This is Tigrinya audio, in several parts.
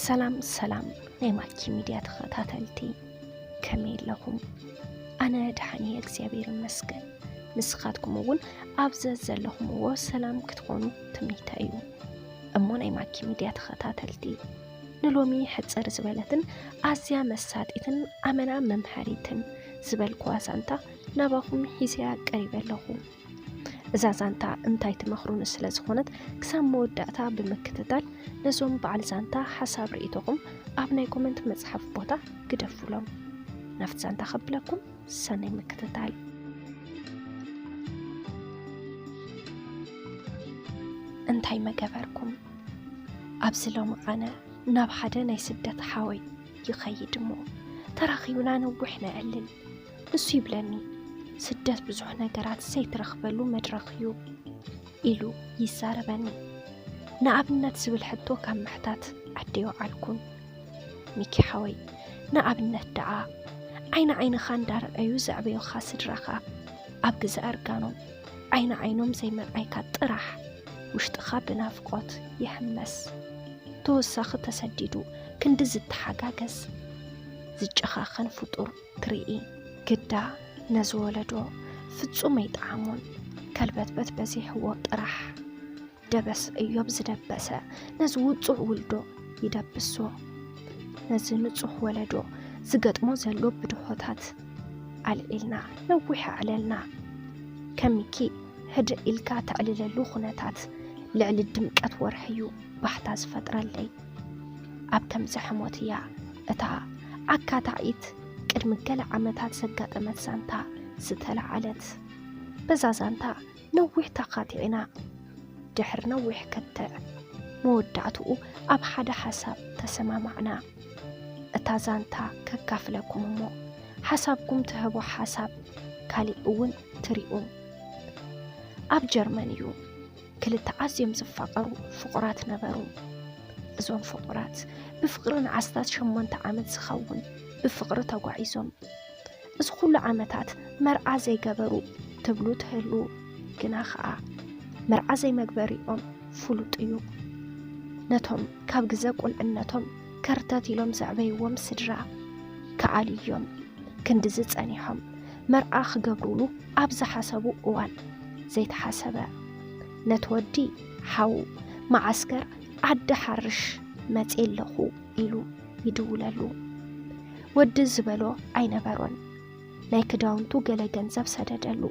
ሰላም ሰላም ናይ ማኪ ሚድያ ተኸታተልቲ፣ ከመይ ኣለኹም? ኣነ ደሓን እየ እግዚኣብሔር ይመስገን። ንስኻትኩም እውን ኣብ ዘዘለኹምዎ ሰላም ክትኾኑ ትምኒተይ እዩ። እሞ ናይ ማኪ ሚድያ ተኸታተልቲ፣ ንሎሚ ሕፅር ዝበለትን ኣዝያ መሳጢትን ኣመና መምሃሪትን ዝበልኩዋ ዛንታ ናባኹም ሒዘያ ቀሪበ ኣለኹ። እዛ ዛንታ እንታይ ትመኽሩኒ ስለ ዝኾነት ክሳብ መወዳእታ ብምክትታል ነዞም በዓል ዛንታ ሓሳብ ርእይቶኹም ኣብ ናይ ኮመንት መፅሓፍ ቦታ ግደፉሎም። ናብቲ ዛንታ ከብለኩም ሰናይ ምክትታል። እንታይ መገበርኩም? ኣብዚ ሎሚ ቃነ ናብ ሓደ ናይ ስደት ሓወይ ይኸይድ እሞ ተራኺብና ነዊሕ ነዕልል። ንሱ ይብለኒ፣ ስደት ብዙሕ ነገራት ዘይትረኽበሉ መድረኽ እዩ ኢሉ ይዛረበኒ። ንኣብነት ዝብል ሕቶ ካብ ምሕታት ዓደዮ ዓልኩን። ሚኪ ሓወይ፣ ንኣብነት ደኣ ዓይኒ ዓይንኻ እንዳረኣዩ ዘዕበዩኻ ስድራኻ ኣብ ግዘ እርጋኖም ዓይኒ ዓይኖም ዘይምርኣይካ ጥራሕ ውሽጥኻ ብናፍቆት ይሕመስ። ተወሳኺ ተሰዲዱ ክንዲ ዝተሓጋገዝ ዝጨኻኸን ፍጡር ትርኢ። ግዳ ነዚ ወለዶ ፍጹም ኣይጠዓሞን። ከልበትበት በዚሕዎ ጥራሕ። ደበስ እዮብ ዝደበሰ ነዚ ውጹዕ ውልዶ ይደብሶ። ነዚ ንጹሕ ወለዶ ዝገጥሞ ዘሎ ብድሆታት ኣልዒልና ነዊሕ ኣዕለልና። ከሚኪ ህድእ ኢልካ ተዕልለሉ ኩነታት ልዕሊ ድምቀት ወርሒ እዩ ባህታ ዝፈጥረለይ። ኣብ ከምዚ ሕሞት እያ እታ ኣካታዒት ቅድሚ ገለ ዓመታት ዘጋጠመት ዛንታ ዝተለዓለት። በዛ ዛንታ ነዊሕ ተኻቲዕና። ድሕሪ ነዊሕ ክትዕ መወዳእትኡ ኣብ ሓደ ሓሳብ ተሰማማዕና። እታ ዛንታ ከካፍለኩም እሞ ሓሳብኩም ትህቦ ሓሳብ ካሊእ እውን ትሪኡ። ኣብ ጀርመን እዩ ክልተ ኣዝዮም ዝፋቐሩ ፍቑራት ነበሩ። እዞም ፍቑራት ብፍቕሪ ንዓስታት ሸሞንተ ዓመት ዝኸውን ብፍቕሪ ተጓዒዞም። እዚ ኩሉ ዓመታት መርዓ ዘይገበሩ ትብሉ ትህሉ፣ ግና ኸኣ መርዓ ዘይመግበሪኦም ፍሉጥ እዩ። ነቶም ካብ ግዘ ቁልዕነቶም ከርተት ኢሎም ዘዕበይዎም ስድራ ክኣልዮም ክንድዚ ጸኒሖም መርዓ ክገብሩሉ ኣብ ዝሓሰቡ እዋን ዘይተሓሰበ ነቲ ወዲ ሓው መዓስከር ዓዲ ሓርሽ መጽየ ኣለኹ ኢሉ ይድውለሉ። ወዲ ዝበሎ ኣይነበሮን። ናይ ክዳውንቱ ገለ ገንዘብ ሰደደሉ።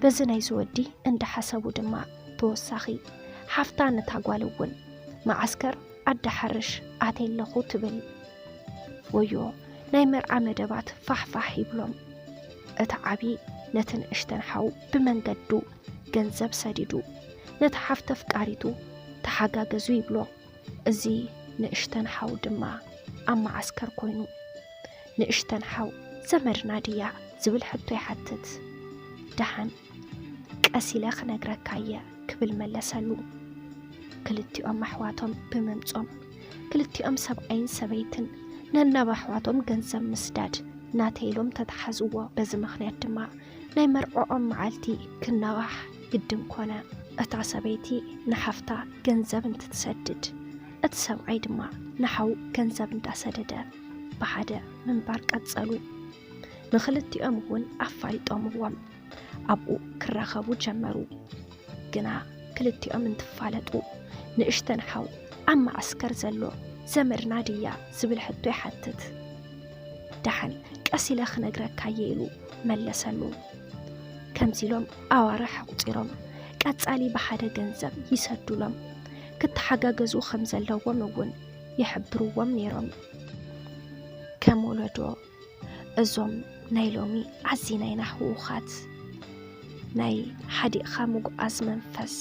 በዚ ናይዚ ወዲ እንዳሓሰቡ ድማ ተወሳኺ ሓፍታ ነታ ጓል እውን መዓስከር ዓዲ ሓርሽ ኣትየ ኣለኹ ትብል። ወዮ ናይ መርዓ መደባት ፋሕፋሕ ይብሎም። እቲ ዓቢ ነቲ ንእሽተን ሓው ብመንገዱ ገንዘብ ሰዲዱ ነቲ ሓፍቲ ኣፍቃሪቱ ተሓጋገዙ ይብሎ። እዚ ንእሽተን ሓው ድማ ኣብ መዓስከር ኮይኑ፣ ንእሽተን ሓው ዘመድና ድያ ዝብል ሕቶ ይሓትት። ደሓን ቀስ ኢለ ክነግረካ እየ ክብል መለሰሉ። ክልቲኦም ኣሕዋቶም ብምምጾም፣ ክልቲኦም ሰብኣይን ሰበይትን ነናብ ኣሕዋቶም ገንዘብ ምስዳድ ናተይ ኢሎም ተተሓዝዎ። በዚ ምኽንያት ድማ ናይ መርዕኦም መዓልቲ ክናዋሕ ግድን ኮነ። እታ ሰበይቲ ንሓፍታ ገንዘብ እንትትሰድድ፣ እቲ ሰብኣይ ድማ ንሓው ገንዘብ እንዳሰደደ ብሓደ ምንባር ቀጸሉ። ንኽልቲኦም እውን ኣፋሊጦምዎም ኣብኡ ክራኸቡ ጀመሩ። ግና ክልቲኦም እንትፋለጡ፣ ንእሽተን ሓው ኣብ መዓስከር ዘሎ ዘመድና ድያ ዝብል ሕቶ ይሓትት። ደሓን ቀስ ኢለ ክነግረካ እየ ኢሉ መለሰሉ። ከምዚ ኢሎም ኣዋርሕ ኣቑጺሮም፣ ቀጻሊ ብሓደ ገንዘብ ይሰዱሎም፣ ክተሓጋገዙ ከም ዘለዎም እውን ይሕብርዎም ነይሮም። ከም ወለዶ እዞም ናይ ሎሚ ኣዚና ኢና ህዉኻት። ናይ ሓዲቕካ ምጉዓዝ መንፈስ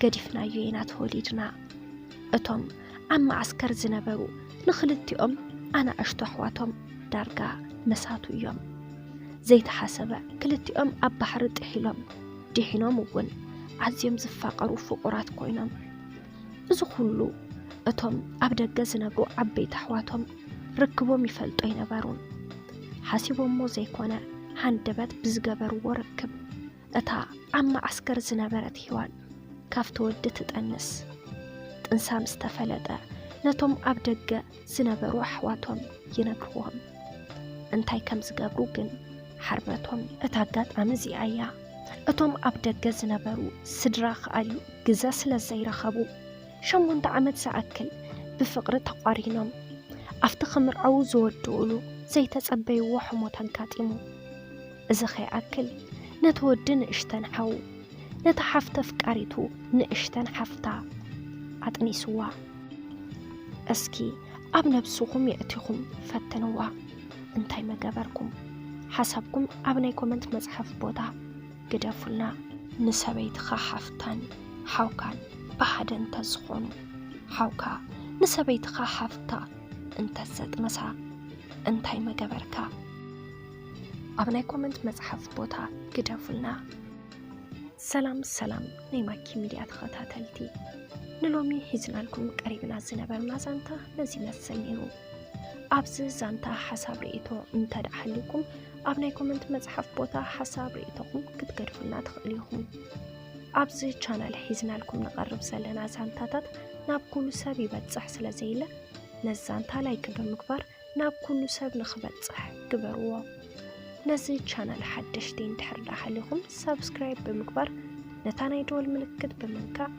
ገዲፍናዮ ኢና ተወሊድና። እቶም ኣብ መዓስከር ዝነበሩ ንኽልቲኦም ኣናእሽቱ ኣሕዋቶም ዳርጋ መሳቱ እዮም። ዘይተሓሰበ ክልቲኦም ኣብ ባሕሪ ጥሒሎም፣ ድሒኖም እውን ኣዝዮም ዝፋቐሩ ፍቑራት ኮይኖም። እዚ ኩሉ እቶም ኣብ ደገ ዝነብሩ ዓበይቲ ኣሕዋቶም ርክቦም ይፈልጡ ኣይነበሩን። ሓሲቦሞ ዘይኮነ፣ ሃንደበት ብዝገበርዎ ርክብ፣ እታ ኣብ መዓስከር ዝነበረት ሄዋን ካብቲ ወዲ ትጠንስ። ጥንሳ ምስ ተፈለጠ፣ ነቶም ኣብ ደገ ዝነበሩ ኣሕዋቶም ይነግርዎም። እንታይ ከም ዝገብሩ ግን ሓርበቶም። እታ ኣጋጣሚ እዚኣ እያ። እቶም ኣብ ደገ ዝነበሩ ስድራ ክኣልዩ ግዘ ስለ ዘይረኸቡ፣ ሸሞንተ ዓመት ዝኣክል ብፍቕሪ ተቋሪኖም ኣብቲ ክምርዓዉ ዝወድኡሉ ዘይተጸበይዎ ሕሞት ኣጋጢሙ። እዚ ከይኣክል ነቲ ወዲ ንእሽተን ሓው፣ ነታ ሓፍቲ ኣፍቃሪቱ ንእሽተን ሓፍታ ኣጥኒስዋ። እስኪ ኣብ ነብስኹም የእቲኹም ፈትንዋ። እንታይ መገበርኩም? ሓሳብኩም ኣብ ናይ ኮመንት መጽሓፍ ቦታ ግደፉልና። ንሰበይትኻ ሓፍታን ሓውካን ብሓደ እንተዝኾኑ፣ ሓውካ ንሰበይትኻ ሓፍታ እንተዘጥነሳ እንታይ መገበርካ? ኣብ ናይ ኮመንት መጽሓፍ ቦታ ግደፉልና። ሰላም ሰላም ናይ ማኪ ሚድያ ተኸታተልቲ፣ ንሎሚ ሒዝናልኩም ቀሪብና ዝነበርና ዛንታ ነዚ ይመስል ነይሩ። ኣብዚ ዛንታ ሓሳብ ርእይቶ እንተ ደኣ ሃልዩኩም፣ ኣብ ናይ ኮመንት መጽሓፍ ቦታ ሓሳብ ርእይቶኹም ክትገድፉልና ትኽእሉ ኢኹም። ኣብዚ ቻናል ሒዝናልኩም ንቐርብ ዘለና ዛንታታት ናብ ኩሉ ሰብ ይበጽሕ ስለ ዘየለ፣ ነዚ ዛንታ ላይክ ብምግባር ናብ ኩሉ ሰብ ንኽበጽሕ ግበርዎ። ነዚ ቻናል ሓደሽቲ እንድሕር ደኣ ሃሊኹም፣ ሳብስክራይብ ብምግባር ነታ ናይ ደወል ምልክት ብምንካእ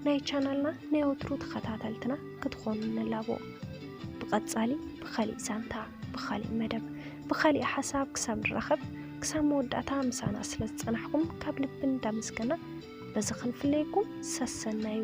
ናይ ቻናልና ናይ ወትሩ ተኸታተልትና ክትኾኑ ንላቦ። ብቐጻሊ ብኻሊእ ዛንታ፣ ብኻሊእ መደብ፣ ብኻሊእ ሓሳብ ክሳብ ንራኸብ፣ ክሳብ መወዳእታ ምሳና ስለ ዝጸናሕኩም ካብ ልቢ እንዳመስገና፣ በዚ ክንፍለየኩም ሰሰናዩ።